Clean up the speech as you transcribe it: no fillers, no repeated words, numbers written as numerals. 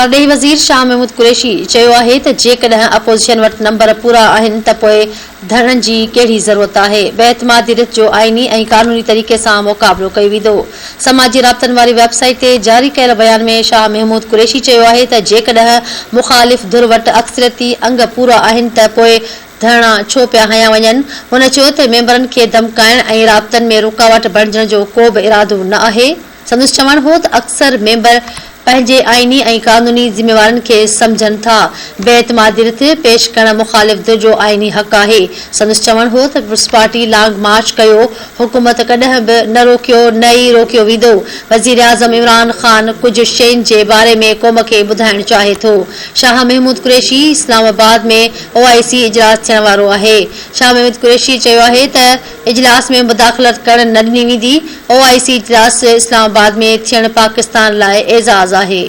پرڏيهي وزير شاهه محمود قريشي چيو آهي ته جيڪڏهن اپوزيشن وٽ نمبر پورا آهن ته پوء ڌرڻن جي ڪهڙي ضرورت آهي، بي اعتمادي رٿ جو آئيني ۽ قانوني طريقي سان مقابلو ڪيو ويندو. سماجي رابطن واري ويب سائيٽ تي جاري ڪيل بيان ۾ شاهه محمود قريشي چيو آهي ته جيڪڏهن مخالف ڌر وٽ اڪثريتي انگ پورا آهن ته پوء ڌرڻا ڇو پيا هنيا وڃن؟ هن چيو ته ميمبرن کي ڌمڪائڻ ۽ رابطن ۾ رڪاوٽ بڻجڻ جو ڪو به ارادو نه آهي. سندس چوڻ هو ته اڪثر ميمبر پنهنجي آئيني ۽ قانوني ذميوارين کي سمجهن ٿا، بي اعتمادي رٿ پيش ڪرڻ مخالف ڌر جو آئيني حق آهي. سندس چوڻ هو ته پيپلز پارٽي لانگ مارچ ڪيو، حڪومت ڪڏهن به نه روڪيو نه ئي روڪيو ويندو، وزيراعظم عمران خان ڪجهه شين جي باري ۾ قوم کي ٻڌائڻ چاهي ٿو. شاهه محمود قريشي اسلام آباد ۾ او آء سي اجلاس ٿيڻ وارو آهي. شاهه محمود قريشي چيو آهي ته اجلاس ۾ مداخلت ڪرڻ نه ڏني ويندي، او آء سي اجلاس اسلام آباد ۾ ٿيڻ پاڪستان لاء اعزاز آهي.